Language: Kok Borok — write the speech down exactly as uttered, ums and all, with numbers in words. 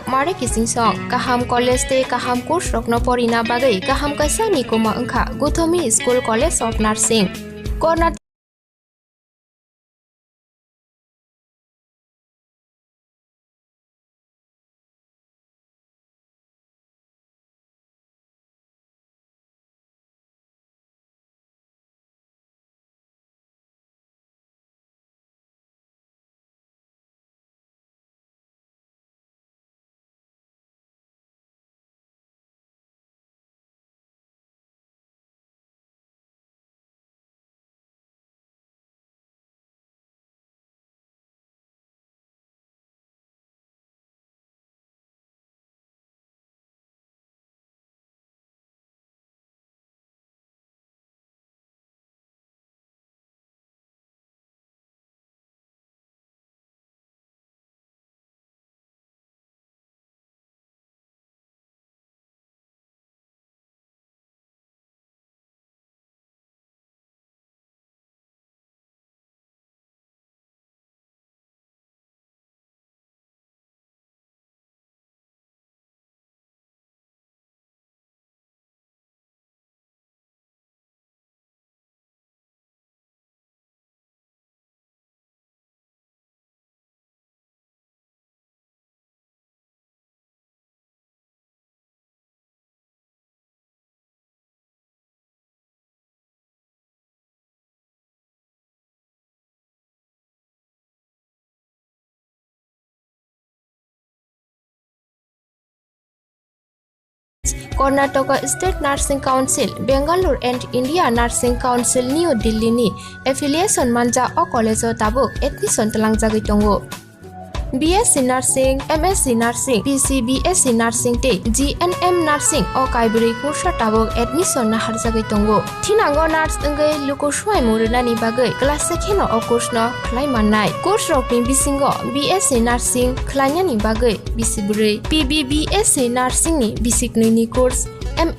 Mare kiching song, kaham college tei kaham course rokno porina bagwi kaham kaisa ni kuma wngkha Guthomi School College of Nursing. Karnataka Karnataka State Nursing Council, Bangalore and India Nursing Council, New Delhi ni affiliation manja o college o tabuk admission twlangjagwi tongo. B S C Nursing, M S C Nursing, P C B S C Nursing tei G N M Nursing o kaibrwi course o tabuk admission naharjagwi tongo. Thinango nurse wngwi luku swimung rwnani bagwi class se kheno o course no khlai mannai. Course rokni bisingo B S C Nursing khlainani bagwi bisi bwrwi, P B B S C Nursing ni bisi knwi ni course, M